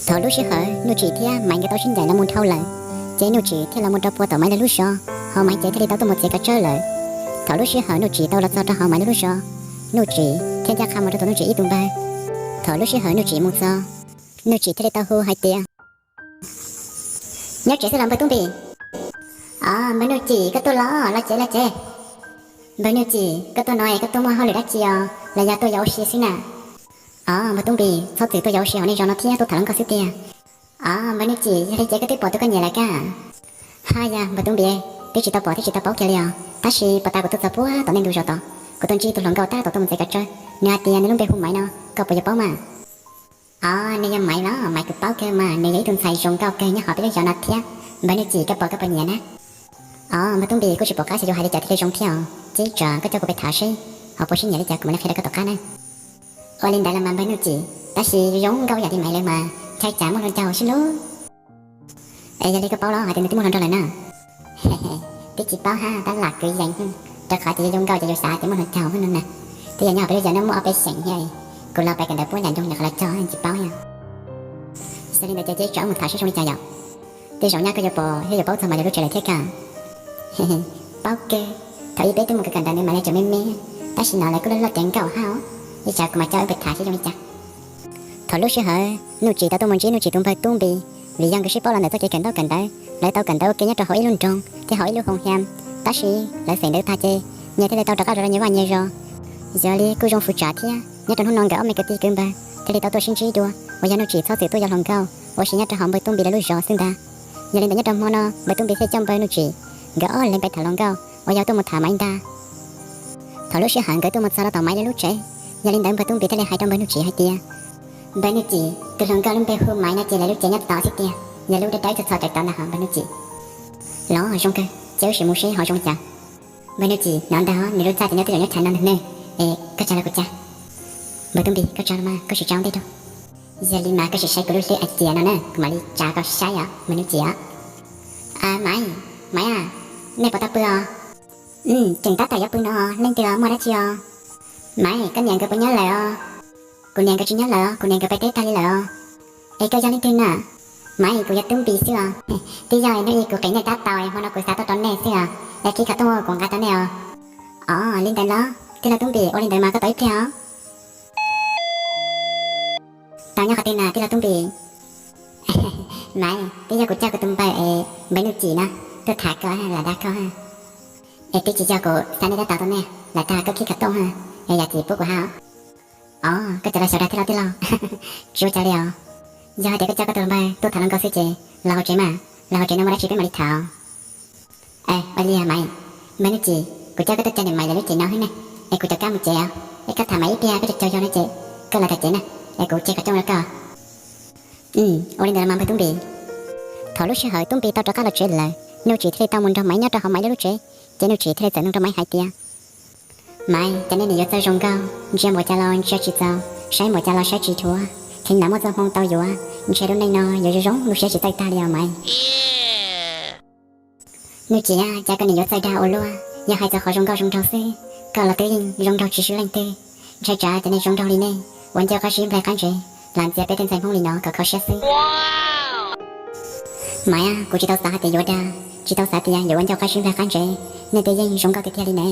Thaum lub sij hawm Nuj Tsim thiab Maiv nkawd tau sib ncaim los mus dhau lawm, ces Nuj Tsim thiaj los mus rau puag tom Maiv lawv lub zos, ho Maiv ces thiaj li tau tuaj mus txiav kav tsawb lawm. Thaum lub sij hawm Nuj Tsim tau los txog rau hauv Maiv lawv lub zos, Nuj Tsim thiaj ncaj qha mus rau tom Nuj Tsim ib tug npawg. Thaum lub sij hawm Nuj Tsim mus txog, Nuj Tsim thiaj li tau hu hais tias, Nyob tsev xwb los npawg Tub Npis? Os, npawg Nuj Tsim, koj tuaj los, los tsev, los tsev. Npawg Nuj Tsim, koj tuaj no es koj tuaj muaj hauj lwm dab tsi os, los yog tuaj yos ua si xwb na? Os, npawg Tub Npis, txhob txwm tuaj yos ua si hauv nej zos no thiab, tuaj tham hluas nkauj xwb tiag. Os, npawg Nuj Tsim, yog li ces koj twb pom tus koj nyiam lawm kab? Haj yog npawg Tub Npis, twb tsis tau pom thiab tsis tau paub kiag li os, tab sis puag ta kuv tuaj txog puag tom nej ntug zos tod, kuv tuaj ntsib tus hluas nkauj tab tom tuaj mus txiav kav tsawb, nws hais tias nws lub npe hu Maiv no, koj puas yuav paub mas? Os, nws yog Maiv los? Maiv kuv paub kawg mas, nws yog ib tug ntxhais zoo nkauj kawg nyob hauv peb lub zos no thiab. Npawg Nuj Tsim, koj puas, koj puas nyiam na? Os, npawg Tub Npis, kuj tsis pom qab xyov yuav hais li cas thiaj li zoo thiab os, ces tsam koj coj kuv pais tham seb ho puas sib nyiam li cas kuv mam li qhia rau koj tom qab na. Ua li ntawd los mas npawg Nuj Tsim, tab sis zoo nkauj yam li Maiv lawv mas ntshai tsam muaj hluas nraug xwb lauj. Es yog li koj paub los hais tias nws twb muaj hluas nraug lawm na? Twb tsis paub hab, tab lam kwv yees, rau qhov ces yog zoo nkauj ces yus xav tias muaj hluas nraug no na. Twb yog nyob hauv peb lub zos no muaj ob peb xeem thiab, kuv los pais kawm ntawv puab nram nroog nws qhov los txog tsis paub yom. Yog li ntawd ces cia tsam wb mus tham seb zoo li cas yom. Tej zaum nyab koj yuav pom thiab yuav paub txog Maiv lawv lub tsev lawm thiab kab. Paub kawg, thaum ub peb twb mus kawm kawm ntawv nws mas lawv tseem me me, tab sis no lawv kuj loj loj ceev nkauj hab, ib tsam kuv mam coj wb pais tham seb zoo li cas. Thaum lub sij hawm Nuj Tsim tau tuaj mus ntsib Nuj Tsim tus npawg Tub Npis, vim yog nkawd sib paub los ntawm txoj kev kawm ntaub kawm ntawv, lawv tau kawm ntawv ua ke nyob rau hauv ib lub nroog thiab hauv ib lub hoo hiam, tab sis lawv feem ntawd tag ces nyias thiaj li tau rov qab los rau nyias vaj nyias zos. Yog li kuj zoo fwv tsam thiab nyob rau hnub no nkawd ob me kwv tij kwv npawg thiaj li tau tuaj sib ntsib dua uas yog Nuj Tsim txhob txwm tuaj yos hluas nkauj ua si nyob rau hauv npawg Tub Npis lawv lub zos xwb ntag. Yog li ntawd nyob rau hmo no npawg Tub Npis thiaj coj npawg Nuj Tsim nkawd ob leeg pais tham hluas nkauj uas yog tuaj mus tham Maiv ntag. Thaum lub sij hawm nkawd tuaj mus txog rau tom Maiv lawv lub tsev, yog li ntawd npawg Tub Npis thiaj li hais rau npawg Nuj Tsim hais tias, Npawg Nuj Tsim, tus hluas nkauj lub npe hu Maiv no ces lawv lub tsev nyob tod xwb tiag, yog lub dawb dawb txog txog tod ntag hos npawg Nuj Tsim. Los zoo kawg, cia wb sim mus seb ho zoo li cas. Npawg Nuj Tsim, hnov ntag nws lub txaj ces nyob twb zaum nyob chaw no ntag ne, es koj tsa los kuv tsa. Npawg Tub Npis, koj tsa los mas koj sim tsa ua ntej rau. Yog li mas koj sim saib kuv lub hlwb ais tias no na, kuv mam li tsa koj saib os npawg Nuj Tsim os. Maiv, Maiv a, nej puas tau pw os? Tseem tab tom yuav pw no, leej twg os, muaj dab tsi os? Maiv, koj niam nkawd puas nyob lawm os? Kuv niam nkawd tsis nyob lawm os, kuv niam nkawd pais teb tag li lawm os. Es koj yog leej twg na? Maiv, kuv yog Tub Npis xwb os. Twb yog hnub ib kuv qiv nej tab tau es hmo no kuv xav tuaj rau nej xwb os, es khib khov tooj ua kuv nqa rau nej os. Os, li ntawd los tij laug Tub Npis, ua li ntawd mas koj tos ib pliag os. Tau nyob qhov twg na tij laug Tub Npis? Maiv, twb yog kuv coj kuv tus npawg es npawg Nuj Tsim na, tuaj tham koj lam dag koj. Es twb tsis yog kuv xa nej tab tau rau nej, lam dag koj khib khov tooj, es yam txim pub kuv hab. Os, koj cov lus xyaum dag thiab los tij laug? Tsis ua cas li os. Yog hais tias koj coj koj tus hluas npawg tuaj tham hluas nkauj xwb ces los hauv tsev mas, los hauv tsev no muaj dab tsi peb mam li tham. Ua li Maiv, npawg Nuj Tsim, kuv coj koj tuaj caw niam Maiv lawv lub tsev no xwb ne, es kuv rov qab mus tsev os, es koj tham Maiv ib pliag koj tsis tau yog no ces koj los tom tsev na, es kuv tseg kom coj rau koj. Ua li ntawd los mas npawg Tub Npis. Thaum lub sij hawm Tub Npis tau rov qab los tsev lawm, Nuj Tsim thiaj li tau mus nrog Maiv nyob rau hauv Maiv lub lub tsev, ces Nuj Tsim thiaj li txawm nug rau Maiv hais tias, Maiv, cov nej niam yuav txawj zoo nkauj, ntsia npaum cas los ntsia tsis txaus, saib npaum cas los saib tsis dhuav, kheev lam muaj txoj hmoo tau yuav, ntsia lub neej no yuav zoo zoo lub siab tsis txawj tag li os Maiv. Nuj Tsim, cas koj niam yuav txawj dag ua luaj, yog hais txog qhov zoo nkauj zoo nraug xwb, koj los twb yeej zoo nraug tsis swb leej twg. Ntshai tsam cov neeg zoo nraug li nej ua ncauj qab zib nplaig qab ntsev, lam ntxias peb tej ntxhais Hmoob li no kom kho siab xwb. Maiv, kuv tsis tau xav hais tias yuav dag, tsis tau xav tias yuav ua ncauj qab zib nplaig qab ntsev, nej twb yeej zoo nkauj tiag tiag li ne.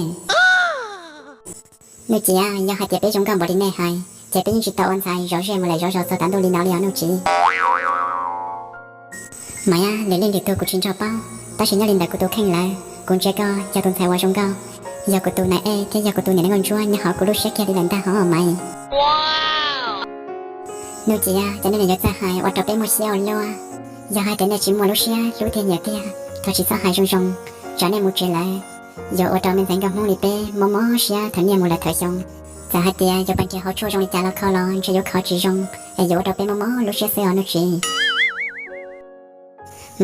Nuj Tsim, yog hais tias peb zoo nkauj npaum li nej hais, ces peb yeej tsis tau ua ntxhais zov zej mus lawm zov zos txog tav ntuj li no li os Nuj Tsim. Maiv, lwm leej lwm tug kuv tsis nco paub, tab sis nyob li ntawm kuv tus kheej lawm, kuv ntsia koj yog tus ntxhais uas zoo nkauj, yog kuv tus nais ej thiab yog kuv tus niam neej nkauj ntsuab nyob hauv kuv lub siab kiag li lawm ntag hov Maiv. Nuj Tsim, cov nej niam yuav txawj hais ua rau peb muaj siab ua luaj. Yog hais tias nej tsis muaj lub siab hlub thiab nyiam tiag, thov tsis txhob hais zoo zoo, tsam nej mus tsev lawm yuav ua rau me ntxhais nkauj Hmoob li peb mob mob siab thaum niaj mus lawm thaum xyoo. Txawm hais tias yuav pais nrhiav hauv tshuaj zoo li cas los kho los ntshe yuav kho tsis zoo, es yuav ua rau peb mob mob lub siab xwb os Nuj Tsim.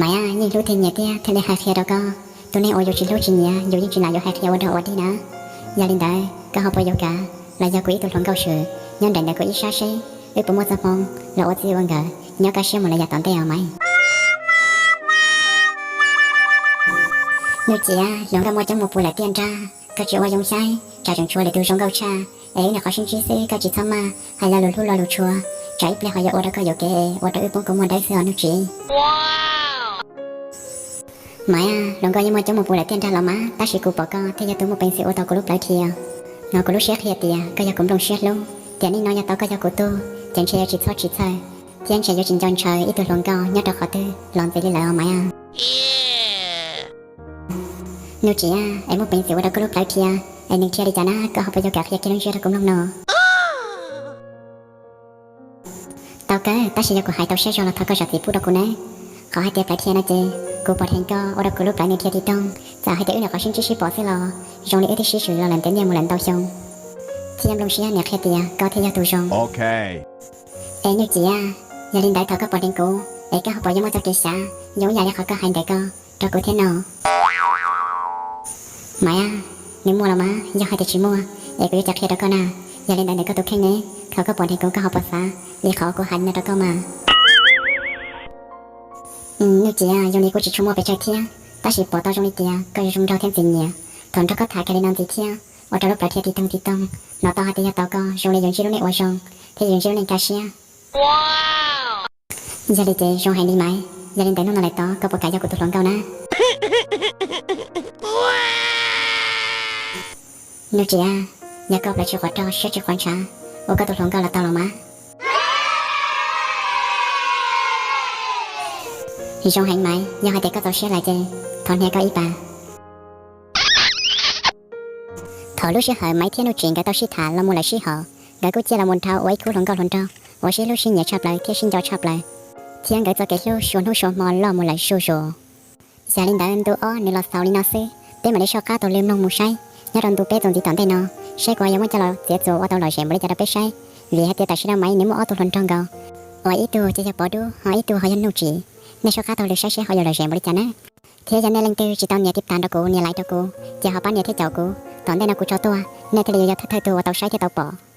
Maiv, yeej hlub thiab nyiam tiag thiaj li hais qhia rau koj. Tus neeg uas yus tsis hlub tsis nyiam yus yeej tsis lam yuav hais qhia ua dog ua dig na. Yog li ntawd koj ho puas yuav kav, los yog kuv ib tug hluas nkauj swm nyob nraim ntawm kuv ib sab seb wb puas muaj txoj hmoo los ua txij ua nkawm nyob kaj siab mus lawm yav tom ntej os Maiv. Nuj Tsim, hluas nkauj muaj coob mus puv lawm tiaj nrag, koj tsis ua zoo saib tsam tseem tshuav lwm tus zoo nkauj tshaj, es wb nyuam qhuav sib ntsib xwb koj tsis txhob maj hais lo lus hlub lo lus tshua, Tsam ib pliag ho yuav ua rau koj yuam kev, ua rau wb poob kua muag dawb xwb os Nuj Tsim. Maiv, hluas nkauj yeej muaj coob mus puv lawm tiaj nrag los mas, tab sis kuv pom koj thiaj yog tus muaj peev xwm ua tau kuv lub plawv dhia. Hnov kuv lub siab qhia tias koj yog kuv nplooj siab hlub, tiam neej no yog tau koj yog kuv tug, ces ntshe yuav tsis txhob tsis txhawj, thiab ntshe yuav tsis nco ntshaw ib tug hluas nkauj nyob rau qhov twg los ntxiv li lawm os Maiv. Nuj Tsim, es muaj peev xwm ua rau koj lub plawv dhia, es nws dhia li cas na, koj ho puas yuav kam qhia kiag lub ntsiab rau kuv mloog no? Tau kawg, tab sis yog kuv hais tau siab zog los thov koj zam txim pub rau kuv nawb. Qhov hais tias plawv dhia no ces kuv pom dheev koj ua rau kuv lub plawv nws dhia tiv toog, txawm hais tias wb nyuam qhuav sib ntsib sib pom xwb los zoo li wb twb sib swm los lawm ntev niaj mus lawm ntau xyoo, thiab nplooj siab nws qhia tias koj thiaj yog tus zoo. Es Nuj Tsim, yog li ntawd thaum koj pom dheev kuv es koj ho puas yuav muaj txoj kev xav zoo ib yam li qhov koj hais ntawm ko rau kuv thiab no? Maiv, nws muaj los mas, yog hais tias tsis muaj es kuv yuav cia qhia rau koj na. Yog li ntawd ntawm koj tus kheej ne, thaum koj pom dheev kuv koj ho puas xav li qhov kuv hais no rau koj mas? Nuj Tsim, zoo li kuv tsis tshua muaj pes tsawg thiab, tab sis pom tau zoo li tias koj zoo nraug thiab ntxim nyiam. Thaum nrog koj tham kiag li no ntxiv thiab ua rau lub plawv dhia tiv toog tiv toog, hnov tau hais tias yog tau koj zoo li yuav ntsib lub neej uas zoo thiab yuav ntsib lub neej kaj siab. Yog li ces zoo heev li Maiv, yog li ntawd hnub no lawm tod koj puas kam yog kuv tus hluas nkauj na? Nuj Tsim, yog koj plawv tsis quav rog siab tsis quav ntshav, ua koj tus hluas nkauj los tau los mas. Zoo heev Maiv, yog hais tias koj txaus siab lawm ces thov hnia koj ib pas. Thaum lub sij hawm Maiv thiab Nuj Tsim nkawd tau sib tham los mus lawm sib haum, nkawd kuj ciaj los mus dhau ua ib khub hluas nkauj hluas nraug uas sib hlub sib nyiam tshaj plaws thiab sib nco tshaj plaws, thiab nkawd txoj kev hlub suav hnub suav hmo loj mus lawm zuj zus. Yog li ntawd ntu ob nws los xaus li no xwb, peb mam li soj qab taug lw mloog mus saib nyob rau ntu peb txuas ntxiv tom ntej no, saib kuv yuav muab coj los txiav txuas ua tau lom zem npaum li cas rau peb saib. Vim hais tias tam sim no Maiv nws muaj ob tug hluas nraug nkaus, uas ib tug ces yog Pov Dub, ho ib tug ho yog Nuj Tsim. Nej soj qab taug lw saib seb ho yuav lom zem npaum li cas nawb. Thiab yog nej leej twg tsis tau nias tiv tas rau kuv, nias like rau kuv, ces ho pab nias thiab caum kuv, tom ntej no kuv tso tuaj nej thiaj li yuav yog thawj thawj tug uas tau saib thiab tau pom.